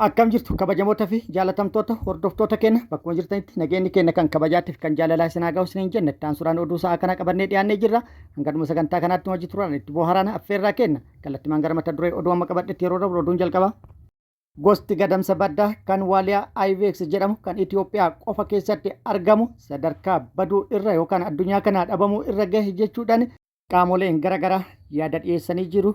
Akkam jirtu kabajamoota fi jaalatamtoota hordoftoota keenya bakkuma jirtanitti nageenyi keenya kan kabajaatiif kan jaalalaa isin haa ga'u isiniin jenna. Itti aansuudhaan oduu sa'a kana qabannee dhiyaannee jirra. Hanga dhuma sagantaa kanaatti nu wajji turaan itti bohaaraan affeerraa kenna. Kallattimaan gara mata duree oduu amma qabadhetti yeroo dabru oduun jalqaba. Gosti gadamsa baddaa kan Waaliyaa Ibex jedhamu kan Itoophiyaa qofa keessatti argamu sadarkaa baduu irra yookaan addunyaa kanaa dhabamuu irra gahe jechuudhaan qaamoleen garaagaraa yaada dhiyeessanii jiru.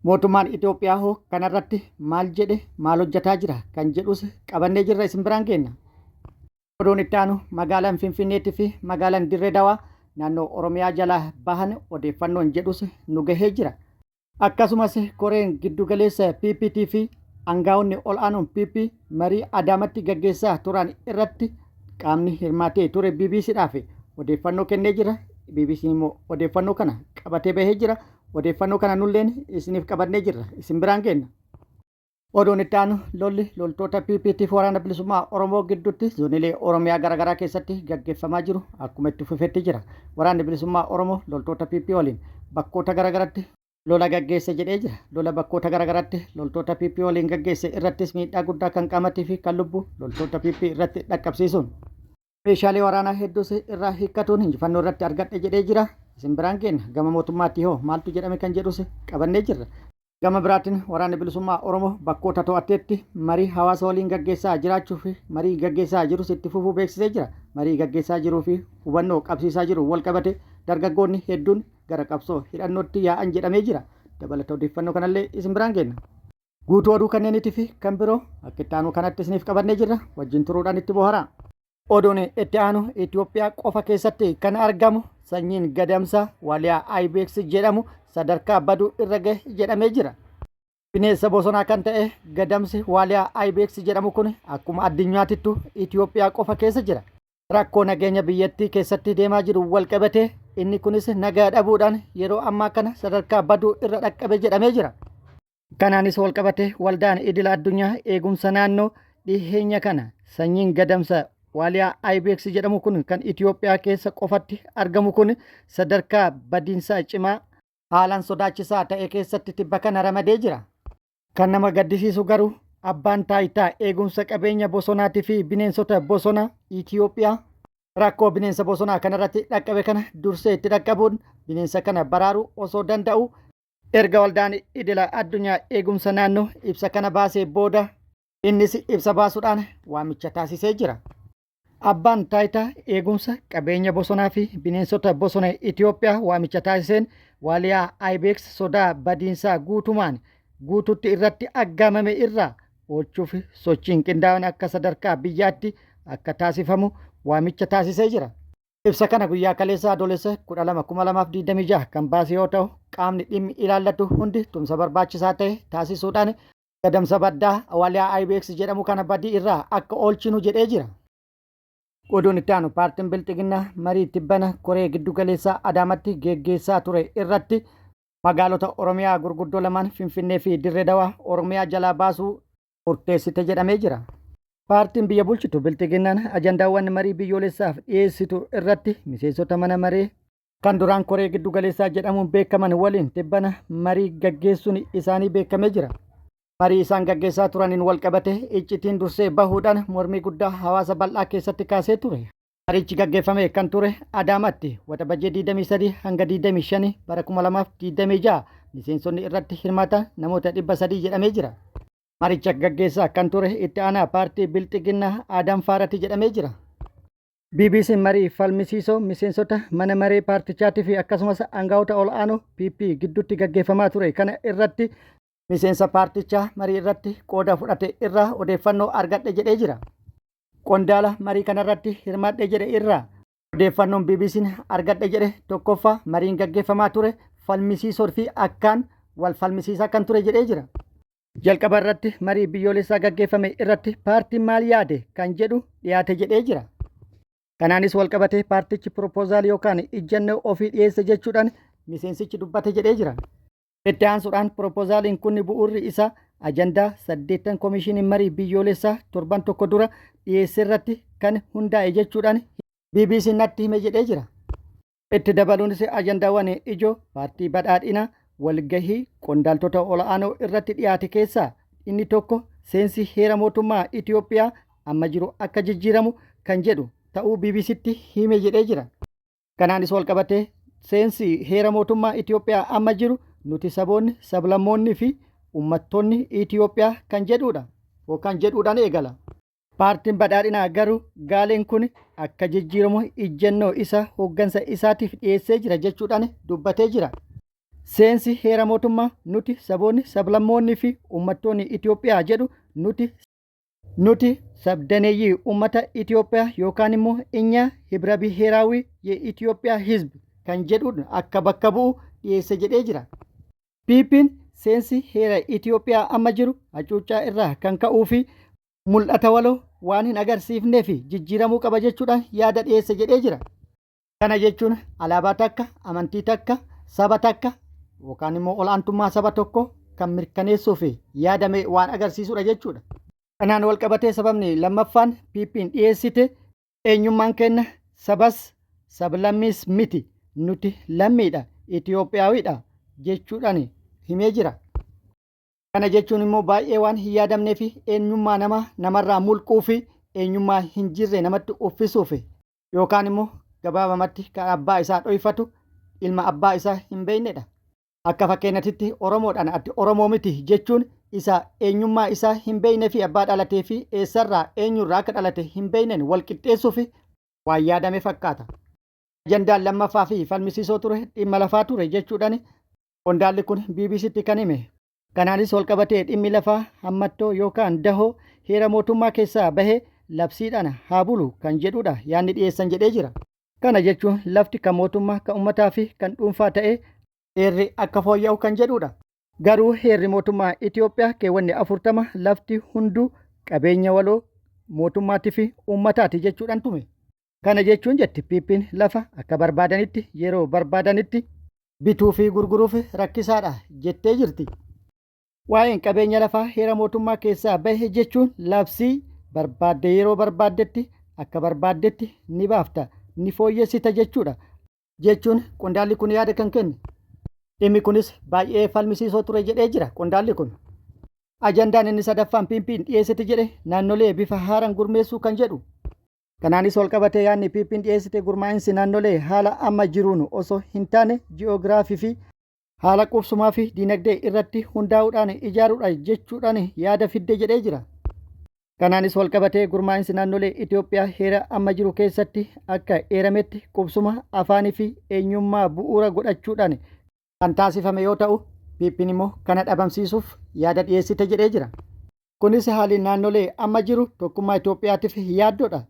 Mootummaan Itoophiyaa hoo kanarratti maal jedhe maal hojjataa jira kan jedhus qabannee jirra isin biraan geenna. Oduun itti aanu magaalaan Finfinneetii fi magaalaan Dirree Dawaa naannoo Oromiyaa jalaa bahan odeeffannoon jedhus nu gahee jira. Akkasumas koreen giddugaleessa PPT fi angaa'onni ol'aanoon PP marii Adaamatti gaggeessaa turan irratti qaamni hirmaatee ture BBCdhaaf odeeffannoo kennee jira. BBC immoo odeeffannoo kana qabatee bahee jira. Odeeffannoo kana nulleen isiniif qabannee jirra. Isin biraan geenna. Oduun itti aanu lolli loltoota PPTf waraana bilisummaa Oromoo gidduutti zoonilee Oromiyaa garaagaraa keessatti gaggeeffamaa jiru akkuma itti fufetti jira. Waraanni bilisummaa Oromoo loltoota PP waliin bakkoota garaagaratti lola gaggeesse jedhee jira. Lola bakkoota garaagaraatti loltoota PP waliin gaggeesse irrattis miidhaa guddaa kan qaamatii fi kan lubbuu loltoota PP irratti dhaqqabsiisuun meeshaalee waraanaa hedduus irraa hiikkatuun injifannoo irratti argadhe jedhee jira. Isin biraan geenna. Gama mootummaatti hoo maaltu jedhame kan jedhus qabannee jirra. Gama biraatiin waraanni bilisummaa Oromoo bakkoota to'atteetti marii hawaasa waliin gaggeessaa jiraachuu fi marii gaggeessaa jirus itti fufuu beeksisee jira. Marii gaggeessaa jiruu fi hubannoo qabsiisaa jiru wal qabate dargaggoonni hedduun gara qabsoo hidhannootti yaa'an jedhamee jira. Dabalata odeeffannoo kanallee isin biraan geenna. Guutuu oduu kanneeniitii fi kan biroo akka itti aanu kanatti isiniif qabannee jirra. Wajjin turuudhaan itti boharaa. Oduun itti aanu Itoophiyaa qofa keessatti kan argamu sanyiin gadamsa Waaliyaa Ibex jedhamu sadarkaa baduu irra gahe jedhamee jira. Bineensa bosonaa kan ta'e gadamsi Waaliyaa Ibex jedhamu kun akkuma addunyaatittu Itoophiyaa qofa keessa jira. Rakkoo nageenya biyyattii keessatti deemaa jiru walqabatee inni kunis nagaa dhabuudhaan yeroo ammaa kana sadarkaa baduu irra dhaqqabe jedhamee jira. Kanaanis walqabatee waldaan idila addunyaa eegumsa naannoo dhiheenya kana sanyiin gadamsa Waaliyaa Ibex jedhamu kun kan Itoophiyaa keessa qofatti argamu kun sadarkaa badiinsaa cimaa haalaan sodaachisaa ta'e keessatti tibba kana ramadee jira. Kan nama gaddisiisu garuu abbaan taayitaa eegumsa qabeenya bosonaatii fi bineensota bosonaa Itoophiyaa rakkoo bineensa bosonaa kanarratti dhaqqabe kana dursee itti dhaqqabuun bineensa kana baraaruu osoo danda'u erga waldaan idila addunyaa eegumsa naannoo ibsa kana baasee booda innis ibsa baasuudhaan waamicha taasisee jira. Abbaan taayitaa eegumsa qabeenya bosonaa fi bineensota bosona Itoophiyaa waamicha taasiseen Waaliyaa Ibex sodaa badiinsaa guutumaan guututti irratti aggaamame irraa oolchuuf sochiin qindaa'an akka sadarkaa biyyaatti akka taasifamu waamicha taasisee jira. Ibsa kana guyyaa kaleessa Adoolessa 12,2026 kan baase yoo ta'u, qaamni dhimmi ilaallatu hundi tumsa barbaachisaa ta'e taasisuudhaan gadamsa baddaa Waaliyaa Ibex jedhamu kana badii irraa akka oolchinu jedhee jira. Oduun itti aanu paartiin Bilxiginnaa marii tibbana koree giddugaleessaa Adaamatti geggeessaa ture irratti magaalota Oromiyaa gurguddoo lamaan Finfinnee fi Dirree Dawaa Oromiyaa jalaa baasuu murteessite jedhamee jira. Paartiin biyya bulchitu Bilxiginnaan ajandaawwan marii biyyoolessaaf dhiyeessitu irratti miseensota mana maree kan duraan koree giddu galeessaa jedhamuun beekaman waliin tibbana marii gaggeessuun isaanii beekamee jira. Marii isaan gaggeessaa turaniin walqabate iccitiin dursee bahuudhaan mormii guddaa hawaasa bal'aa keessatti kaasee ture. Marichi gaggeeffame kan ture Adaamaatti Waxabajjii 23 hanga 25 bara 2026 miseensonni irratti hirmaatan namoota 300 jedhamee jira. Maricha gaggeessaa kan ture itti aanaa paartii Bilxiginnaa Adam Faarati jedhamee jira. BBC marii falmisiisoo miseensota mana maree paartichaatii fi akkasumas aangawoota ol'aanoo PP gidduutti gaggeeffamaa ture kana irratti miseensa paartichaa marii irratti qooda fudhate irraa odeeffannoo argadhe jedhee jira. Qondaala marii kanarratti hirmaadhe jedhe irraa odeeffannoon BBC'n argadhe jedhe tokkoffaa mariin gaggeeffamaa ture falmisiisoo fi akkaan wal falmisiisaa kan ture jedhee jira. Jalqaba irratti marii biyyoolessaa gaggeeffame irratti paartiin maal yaade kan jedhu dhiyaate jedhee jira. Kanaanis walqabatee paartichi piroopoozaalii yookaan ijjannoo ofii dhiyeesse jechuudhaan miseensichi dubbate jedhee jira. Itti aansuudhaan piroopozaaliin kun bu'uurri isaa ajandaa saddeettan komishinii marii biyyoolessaa torban tokko dura dhiyeesse irratti kan hundaa'e jechuudhaan BBC natti hime jedhee jira. Itti dabaluunis ajandaawwan ijoo paartii badhaadhinaa walgahii qondaaltota ol'aanoo irratti dhiyaate keessaa inni tokko seensi heera mootummaa Itoophiyaa amma jiru akka jijjiiramu kan jedhu ta'uu BBCtti hime jedhee jira. Kanaanis walqabatee seensi heera mootummaa Itoophiyaa amma jiru nuti saboonni, sablammoonni fi uummattoonni Itoophiyaa kan jedhudha yookaan jedhuudhaan eegala. Paartiin Badhaadhinaa garuu gaaleen kun akka jijjiiramu ijjennoo isa hooggansa isaatiif dhiyeessee jira jechuudhaan dubbatee jira. Seensi heera mootummaa nuti saboonni, sablammoonni fi uummattoonni Itoophiyaa jedhu nuti Nuti sabdaneeyyii uummata Itoophiyaa yookaan immoo እኛ ህብረ ብሔራዊ የኢትዮጵያ ህዝብ kan jedhuun akka bakka bu'u dhiyeesse jedhee jira. PP'n seensi heera Itoophiyaa amma jiru hacuuccaa irraa kan ka'uu fi mul'ata waloo waan hin agarsiifnee fi jijjiiramuu qaba jechuudhaan yaada dhiyeesse jedhee jira. Kana jechuun alaabaa takka, amantii takka, saba takka yookaan immoo ol'aantummaa saba tokko kan mirkaneessuu fi yaadame waan agarsiisudha jechuudha. Kanaan wal qabatee sababni lammaffaan PP'n dhiyeessite eenyummaan keenya sabas sablammiis miti, nuti lammiidha, Itiyoophiyaawiidha jechuudhaan himee jira. Kana jechuun immoo baay'ee waan hin yaadamnee fi eenyummaa namaa namarraa mulquu fi eenyummaa hin jirre namatti uffisuuf yookaan immoo gabaabamatti kan abbaa isaa dhoyfatu ilma abbaa isaa hin beeknedha. Akka fakkeenyatitti Oromoodhaan ati Oromoo miti jechuun isa eenyummaa isaa hin beeknee fi abbaa dhalatee fi eessarraa eenyurraa akka dhalate hin beekneen wal qixxeessuuf waan yaadame fakkaata. Ajandaan lammaffaa fi falmisiisoo ture dhimma lafaa ture jechuudhaan qondaalli kun BBCtti kan hime. Kanaanis walqabatee dhimmi lafaa hammattoo yookaan dahoo heera mootummaa keessaa bahee labsiidhaan haa bulu kan jedhudha yaadni dhiyeessan jedhee jira. Kana jechuun lafti kan mootummaa, kan uummataa fi kan dhuunfaa ta'ee heerri akka fooyya'u kan jedhudha. Garuu heerri mootummaa Itoophiyaa keewwanni 40 lafti hunduu qabeenya waloo mootummaatii fi uummataati jechuudhaan tume. Kana jechuun jetti PP'n lafa akka barbaadanitti yeroo barbaadanitti bituu fi gurguruuf rakkisaadha jettee jirti. Waa'een qabeenya lafaa heera mootummaa keessaa bahe jechuun labsii barbaadde yeroo barbaaddetti akka barbaaddetti ni baafta, ni fooyyessita jechuudha. Jechuun qondaalli kun yaada kan kenne. Dhimmi kunis baay'ee falmisiisoo ture jedhee jira qondaalli kun. Ajandaan inni sadaffaan PP'n dhiyeessite jedhe naannolee bifa haaraan gurmeessuu kan jedhu. Kanaanis walqabatee yaadni PP'n dhiyeessite gurmaa'insi naannolee haala amma jiruun osoo hin taane ji'oogiraafii fi haala qubsumaa fi diinagdee irratti hundaa'uudhaan ijaaruudha jechuudhaan yaada fidde jedhee jira. Kanaanis walqabatee gurmaa'insi naannolee Itoophiyaa heera amma jiru keessatti akka eerametti qubsuma afaanii fi eenyummaa bu'uura godhachuudhaan kan taasifame yoo ta'u, PP'n immoo kana dhabamsiisuuf yaada dhiyeessite jedhee jira. Kunis haalli naannolee amma jiru tokkummaa Itoophiyaatiif yaaddoodha.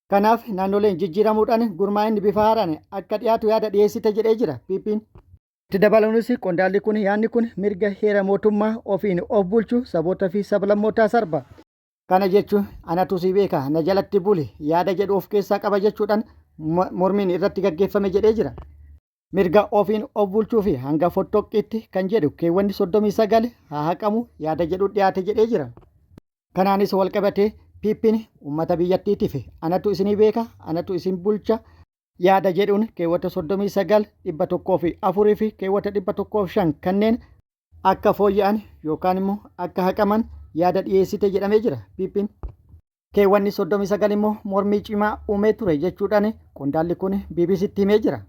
Kanaaf naannoleen jijjiiramuudhaan gurmaa'inni bifa haaraan akka dhiyaatu yaada dhiyeessite jedhee jira PP'n. Itti dabaluunis qondaalli kun yaadni kun mirga heera mootummaa ofiin of bulchuu saboota fi sablammootaa sarba. Kana jechuun anatu si beeka, na jalatti buli yaada jedhu of keessaa qaba jechuudhaan mormiin irratti gaggeeffame jedhee jira. Mirga ofiin of bulchuu fi hanga fottoqqiitti kan jedhu keewwanni 39 haa haqamu yaada jedhu dhiyaate jedhee jira. Kanaanis walqabatee PP'n uummata biyyattiitiif anatu isinii beeka, anatu isin bulcha yaada jedhuun keewwata 39, 104 fi keewwata 105 kanneen akka fooyya'an yookaan immoo akka haqaman yaada dhiyeessite jedhamee jira PP'n. Keewwanni 39 immoo mormii cimaa uumee ture jechuudhaan qondaalli kun BBCtti himee jira.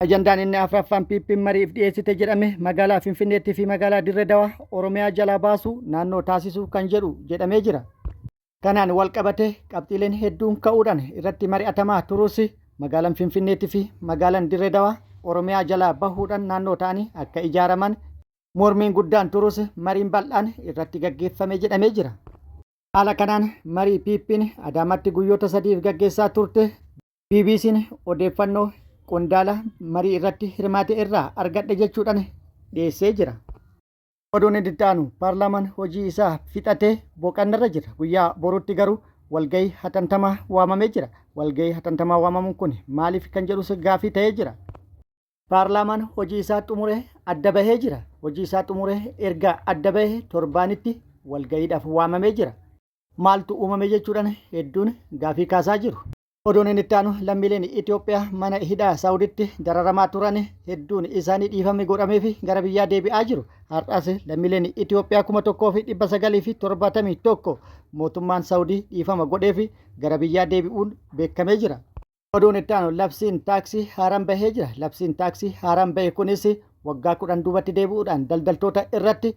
Ajandaan inni afraffaan PP'n mariif dhiyeessite jedhame magaalaa Finfinneetti fi magaalaa Dirre Dawaa Oromiyaa jalaa baasuu naannoo taasisuu kan jedhu jedhamee jira. Kanaan wal qabatee qabxiileen hedduun ka'uudhaan irratti mari'atamaa turus magaalaan Finfinneetti fi magaalaan Dirre Dawaa Oromiyaa jalaa bahuudhaan naannoo ta'anii akka ijaaraman mormiin guddaan turus mariin bal'aan irratti gaggeeffame jedhamee jira. Haala kanaan marii PP'n Adaamaatti guyyoota sadiif gaggeessaa turte BBC'n odeeffannoo qondaala marii irratti hirmaate irraa argadhe jechuudhaan dhiyeessee jira. Oduun inni itti aanu paarlaamaan hojii isaa fixatee boqannarra jira. Guyyaa boruutti garuu walgahii hatantamaa waamamee jira. Walgahii hatantamaa waamamuun kun maaliif kan jedhus gaafii ta'ee jira. Paarlaamaan hojii isaa xumuree adda bahee jira. Hojii isaa xumuree erga adda bahee torbaanitti walgahiidhaaf waamamee jira. Maaltu uumame jechuudhaan hedduun gaafii kaasaa jiru. Oduun inni itti aanu lammiileen Itoophiyaa mana hidhaa Saawuditti dararamaa turan hedduun isaanii dhiifamni godhameefi gara biyyaa deebi'aa jiru. Har'as lammiileen Itoophiyaa 1971 mootummaan Saawudii dhiifama godheefi gara biyyaa deebi'uun beekamee jira. Oduun itti aanu labsiin taaksii haaraan bahee jira. Labsiin taaksii haaraan bahe kunis waggaa 10 duubatti deebi'uudhaan daldaltoota irratti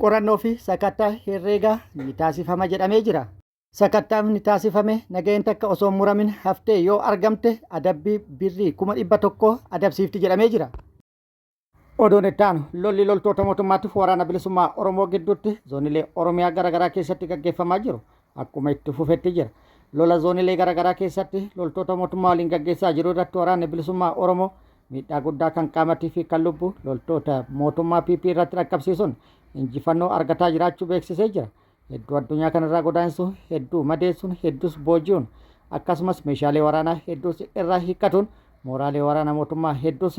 qorannoo fi sakattaa herreegaa ni taasifama jedhamee jira. Sakattaafni taasifame nagaheen takka osoo hin muramin haftee yoo argamte adabbii birrii 100,000 adabsiifti jedhamee jira. Oduun itti aanu lolli loltoota mootummaatiif waraana bilisummaa Oromoo gidduutti zoonilee Oromiyaa garaagaraa keessatti gaggeeffamaa jiru akkuma itti fufetti jira. Lola zoonilee garaagaraa keessatti loltoota mootummaa waliin gaggeessaa jiru irratti waraanni bilisummaa Oromoo miidhaa guddaa kan qaamatii fi kan lubbuu loltoota mootummaa PP irratti dhaqqabsiisuun injifannoo argataa jiraachuu beeksisee jira. Hedduu addunyaa kanarraa godaansuun, hedduu madeessuun, hedduus booji'uun akkasumas meeshaalee waraanaa hedduus irraa hiikkatuun mooraalee waraana mootummaa hedduus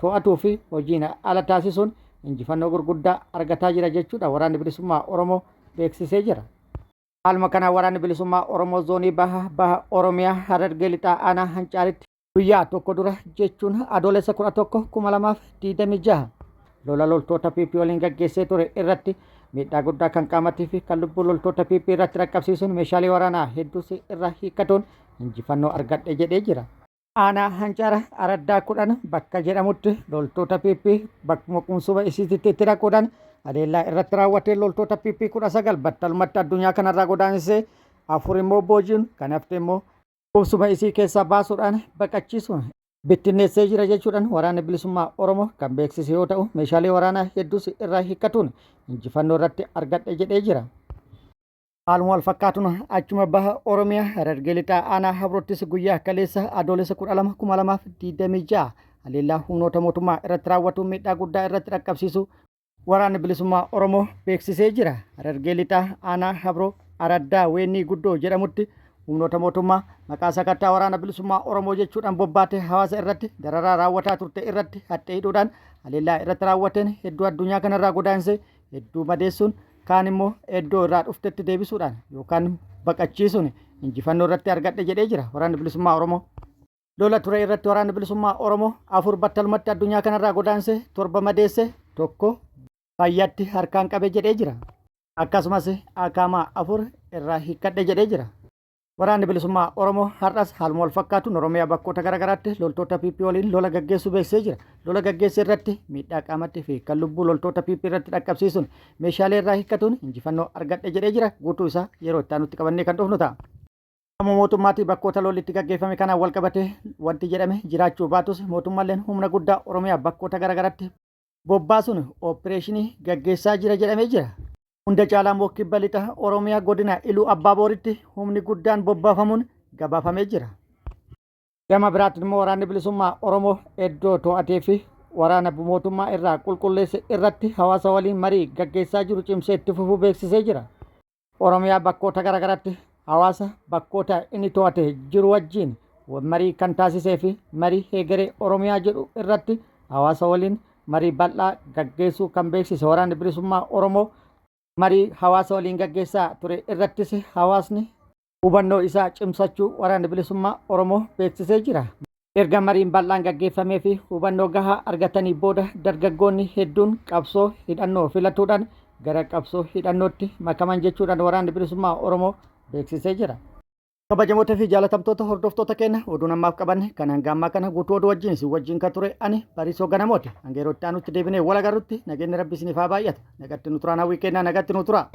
to'atuu fi hojiin ala taasisuun injifannoo gurguddaa argataa jira jechuudha waraanni bilisummaa Oromoo beeksisee jira. Haaluma kanaan waraanni bilisummaa Oromoo zoonii baha baha Oromiyaa Harargee Lixaa aanaa Hancaaritti Guyyaa tokko dura jechuun Adoolessa 11, 2026 lola loltoota PP waliin gaggeessee ture irratti miidhaa guddaa kan qaamatii fi kan lubbuu loltoota PP irratti dhaqqabsiisuun meeshaalee waraanaa hedduus irraa hiikkatuun injifannoo argadhe jedhee jira. Aanaa Hancaara Araddaa 10 bakka jedhamutti loltoota PP bakkuma qumsuba isiititti itti dhaquudhaan haleellaa irratti raawwatee loltoota PP 19 battalumatti addunyaa kanarraa godaansisee afur immoo booji'uun kan hafte immoo Qubsuma isii keessaa baasuudhaan baqachiisuun bittinneessee jira jechuudhaan waraanni bilisummaa Oromoo kan beeksise yoo ta'u meeshaalee waraanaa hedduus irraa hiikkatuun injifannoo irratti argadhe jedhee jira. Haaluma wal fakkaatuun achuma baha Oromiyaa Harargee Lixaa aanaa Habroottis guyyaa kaleessa Adoolessa 12 2026 haleellaa humnoota mootummaa irratti raawwatuun miidhaa guddaa irratti dhaqqabsiisuu Waraanni Bilisummaa Oromoo beeksisee jira. Harargee Lixaa Aanaa Habroo Araddaa Weennii Guddoo jedhamutti humnoota mootummaa maqaa sakattaa Waraana Bilisummaa Oromoo jechuudhaan bobbaatee hawaasa irratti dararaa raawwataa turte irratti haxxee hidhuudhaan haleellaa irratti raawwateen hedduu addunyaa kanarraa godaansee hedduu madeessuun kaan immoo iddoo irraa dhuftetti deebisuudhaan yookaan baqachiisuun injifannoo irratti argadhe jedhee jira Waraanni Bilisummaa Oromoo. Lola ture irratti Waraanni Bilisummaa Oromoo afur battalumatti addunyaa kanarraa godaanse, torba madeesse, tokko fayyatti harkaan qabe jedhee jira. Akkasumas akaamaa afur irraa hiikkadhe jedhee jira. Waraanni Bilisummaa Oromoo har'as haaluma wal fakkaatuun Oromiyaa bakkoota garaagaraatti loltoota PP waliin lola gaggeessuu beeksisee jira. Lola gaggeesse irratti miidhaa qaamatti fi kan lubbuu loltoota PP irratti dhaqqabsiisuun meeshaalee irraa hiikkatuun injifannoo argadhe jedhee jira. Guutuu isaa yeroo itti aanutti qabannee kan dhufnu ta'a. Gama mootummaatii bakkoota lolli itti gaggeeffame kanaan walqabatee wanti jedhame jiraachuu baatus mootummaalleen humna guddaa Oromiyaa bakkoota garaagaratti bobbaasuun ooppireeshinii gaggeessaa jira jedhamee jira. Hunda caalaa immoo kibba lixa Oromiyaa godina Iluu Abbaa Booritti humni guddaan bobbaafamuun gabaafamee jira. Gama biraatiin immoo waraanni bilisummaa Oromoo iddoo to'atee fi waraana mootummaa irraa qulqulleesse irratti hawaasa waliin marii gaggeessaa jiru cimsee itti fufuu beeksisee jira. Oromiyaa bakkoota garaagaraatti hawaasa bakkoota inni to'ate jiru wajjin marii kan taasisee fi marii heegeree Oromiyaa jedhu irratti hawaasa waliin marii bal'aa gaggeessuu kan beeksise waraanni bilisummaa Oromoo marii hawaasa waliin gaggeessaa ture irrattis hawaasni hubannoo isaa cimsachuu waraanni bilisummaa Oromoo beeksisee jira. Erga mariin bal'aan gaggeeffamee fi hubannoo gahaa argatanii booda dargaggoonni hedduun qabsoo hidhannoo filatuudhaan gara qabsoo hidhannootti makaman jechuudhaan waraanni bilisummaa Oromoo beeksisee jira. Kabajamoota fi jaalatamtoota hordoftoota keenya oduun ammaaf qabanne kan hanga ammaa kana guutuu oduu wajjin isin wajjin kan ture ani Bariisoo Ganamooti. Hanga yeroo itti aanutti deebinee wal agarrutti nageenyi rabbi isiniif haa baay'atu. Nagatti nu turaan hawwii kennaa nagatti nu tura.